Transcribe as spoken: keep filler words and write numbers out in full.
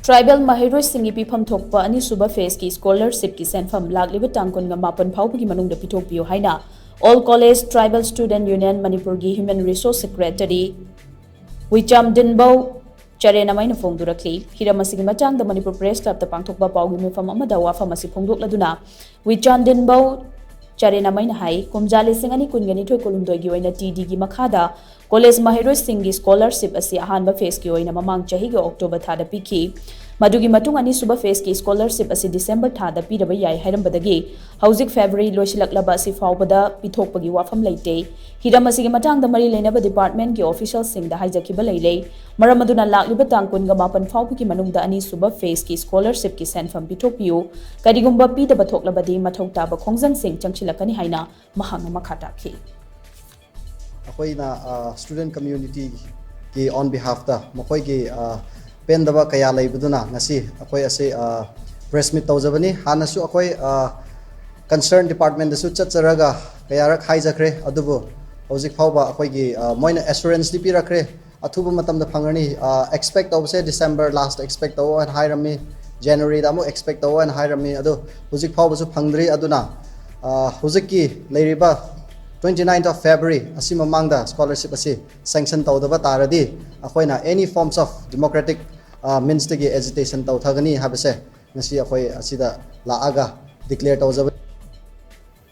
Tribal ꯃꯍꯩꯔꯣꯏꯁꯤꯡꯒꯤ ꯄꯤꯐꯝ ꯊꯣꯛꯄ ꯑꯅꯤꯁꯨꯕ ꯐꯦꯁꯀꯤ ꯁ꯭ꯀꯣꯂꯔꯁꯤꯞꯀꯤ ꯁꯦꯟꯐꯝ ꯂꯥꯛꯂꯤꯕ ꯇꯥꯡ ꯀꯨꯟꯒ ꯃꯥꯄꯟ ꯐꯥꯎꯕꯒꯤ ꯃꯅꯨꯡꯗ ꯄꯤꯊꯣꯛꯄꯤꯌꯨ ꯍꯥꯏꯅ All College Tribal Student Union ꯃꯅꯤꯄꯨꯔꯒꯤ ꯍ꯭ꯌꯨꯃꯦꯟ ꯔꯤꯁꯣꯔꯁ ꯁꯦꯀ꯭ꯔꯦꯇꯔꯤ ꯋꯤꯆꯥꯝꯗꯤꯟꯕꯧ ꯆꯔꯦꯅꯃꯩꯅ ꯐꯣꯡꯗꯣꯔꯛꯂꯤ꯫ ꯍꯤꯔꯝ ꯑꯁꯤꯒꯤ ꯃꯇꯥꯡꯗ ꯃꯅꯤꯄꯨꯔ ꯄ꯭ꯔꯦꯁ ꯀ꯭ꯂꯕꯇ ꯄꯥꯡꯊꯣꯛꯄ ꯄꯥꯎꯒꯤ ꯃꯤꯐꯝ ꯑꯃꯗ ꯋꯥꯐꯝ ꯑꯁꯤ ꯐꯣꯡꯗꯣꯛꯂꯗꯨꯅ ꯋꯤꯆꯥꯝꯗꯤꯟꯕꯧ ꯆꯔꯦꯅꯃꯩꯅ ꯍꯥꯏ, ꯀꯨꯝꯖꯥ ꯂꯤꯁꯤꯡ ꯑꯅꯤ ꯀꯨꯟꯒ ꯅꯤꯊꯣꯏ ꯀꯨꯟꯍꯨꯝꯗꯣꯏꯒꯤ ꯑꯣꯏꯅ ꯇꯤ ꯗꯤꯒꯤ ꯃꯈꯥꯗ ꯀꯣꯂꯦꯖ ꯃꯍꯩꯔꯣꯏꯁꯤꯡꯒꯤ ꯁ꯭ꯀꯣꯂꯔꯁꯤꯞ ꯑꯁꯤ ꯑꯍꯥꯟꯕ ꯐꯦꯁꯀꯤ ꯑꯣꯏꯅ ꯃꯃꯥꯡ ꯆꯍꯤꯒꯤ ꯑꯣꯛꯇꯣꯕꯔ ꯊꯥꯗ ꯄꯤꯈꯤ꯫ ꯃꯗꯨꯒꯤ ꯃꯇꯨꯡ ꯑꯅꯤꯁꯨꯕ ꯐꯦꯁꯀꯤ ꯁ꯭ꯀꯣꯂꯔꯁꯤꯞ ꯑꯁꯤ ꯗꯤꯁꯦꯝꯕꯔ ꯊꯥꯗ ꯄꯤꯗꯕ ꯌꯥꯏ ꯍꯥꯏꯔꯝꯕꯗꯒꯤ ꯍꯧꯖꯤꯛ ꯐꯦꯕ꯭ꯔꯨꯋꯥꯔꯤ ꯂꯣꯏꯁꯤꯜꯂꯛꯂꯕ ꯑꯁꯤ ꯐꯥꯎꯕꯗ ꯄꯤꯊꯣꯛꯄꯒꯤ ꯋꯥꯐꯝ ꯂꯩꯇꯦ꯫ ꯍꯤꯔꯝ ꯑꯁꯤꯒꯤ ꯃꯇꯥꯡꯗ ꯃꯔꯤ ꯂꯩꯅꯕ ꯗꯤꯄꯥꯔꯠꯃꯦꯟꯠꯀꯤ ꯑꯣꯐꯤꯁꯤꯌꯦꯜꯁꯤꯡꯗ ꯍꯥꯏꯖꯈꯤꯕ ꯂꯩꯔꯦ꯫ ꯃꯔꯝ ꯑꯗꯨꯅ ꯂꯥꯛꯂꯤꯕ ꯇꯥꯡ ꯀꯨꯟꯒ ꯃꯥꯄꯟ ꯐꯥꯎꯕꯒꯤ ꯃꯅꯨꯡꯗ ꯑꯅꯤꯁꯨꯕ ꯐꯦꯁꯀꯤ ꯁ꯭ꯀꯣꯂꯔꯁꯤꯞꯀꯤ ꯁꯦꯟꯐꯝ ꯄꯤꯊꯣꯛꯄꯤꯌꯨ꯫ ꯀꯔꯤꯒꯨꯝꯕ ꯄꯤꯗꯕ ꯊꯣꯛꯂꯕꯗꯤ ꯃꯊꯧ ꯇꯥꯕ ꯈꯣꯡꯖꯪꯁꯤꯡ ꯆꯪꯁꯤꯜꯂꯛꯀꯅꯤ ꯍꯥꯏꯅ ꯃꯍꯥꯛꯅ ꯃꯈꯥ ꯇꯥꯈꯤ꯫ ꯑꯩꯈꯣꯏꯅ ꯁ꯭ꯇꯨꯗꯦꯟꯠ ꯀꯝꯃ꯭ꯌꯨꯅꯤꯇꯤꯒꯤ ꯑꯣꯟ ꯕꯤꯍꯥꯐꯇ ꯃꯈꯣꯏꯒꯤ ꯑ, ꯄꯦꯟꯗꯕ ꯀꯌꯥ ꯂꯩꯕꯗꯨꯅ ꯉꯁꯤ ꯑꯩꯈꯣꯏ ꯑꯁꯤ ꯄ꯭ꯔꯦꯁ ꯃꯤꯠ ꯇꯧꯖꯕꯅꯤ꯫ ꯍꯥꯟꯅꯁꯨ ꯑꯩꯈꯣꯏ ꯀꯟꯁꯔꯟ ꯗꯤꯄꯥꯔꯠꯃꯦꯟꯗꯁꯨ ꯆꯠꯆꯔꯒ ꯀꯌꯥꯔꯛ ꯍꯥꯏꯖꯈ꯭ꯔꯦ, ꯑꯗꯨꯕꯨ ꯍꯧꯖꯤꯛ ꯐꯥꯎꯕ ꯑꯩꯈꯣꯏꯒꯤ ꯑ, ꯃꯣꯏꯅ ꯑꯦꯁꯨꯔꯦꯟꯁꯇꯤ ꯄꯤꯔꯛꯈ꯭ꯔꯦ, ꯑꯊꯨꯕ ꯃꯇꯝꯗ ꯐꯪꯒꯅꯤ꯫ ꯑꯦꯛꯁꯄꯦꯛ ꯇꯧꯕꯁꯦ ꯗꯤꯁꯦꯝꯕꯔ ꯂꯥꯁꯇ ꯑꯦꯛꯁꯄꯦꯛ ꯇꯧꯑꯣ ꯍꯥꯏꯅ ꯍꯥꯏꯔꯝꯃꯤ, ꯖꯅꯋꯥꯔꯤꯗ ꯑꯃꯨꯛ ꯑꯦꯛꯁꯄꯦꯛ ꯇꯧꯑꯣ ꯍꯥꯏꯅ ꯍꯥꯏꯔꯝꯃꯤ, ꯑꯗꯣ ꯍꯧꯖꯤꯛ ꯐꯥꯎꯕꯁꯨ ꯐꯪꯗ꯭ꯔꯤ꯫ ꯑꯗꯨꯅ ꯑ, ꯍꯧꯖꯤꯛꯀꯤ ꯂꯩꯔꯤꯕ twenty ninth of February ꯑꯁꯤ ꯃꯃꯥꯡꯗ ꯁ꯭ꯀꯣꯂꯔꯁꯤꯞ ꯑꯁꯤ ꯁꯦꯡꯁꯟ ꯇꯧꯗꯕ ꯇꯥꯔꯗꯤ ꯑꯩꯈꯣꯏꯅ any forms of democratic ꯃꯤꯟꯁꯇꯒꯤ ꯑꯦꯖꯤꯇꯦꯁꯟ ꯇꯧꯊꯒꯅꯤ ꯍꯥꯏꯕꯁꯦ ꯉꯁꯤ ꯑꯩꯈꯣꯏ ꯑꯁꯤꯗ ꯂꯥꯛꯑꯒ ꯗꯤꯀ꯭ꯂꯦꯌꯔ ꯇꯧꯖꯕ꯫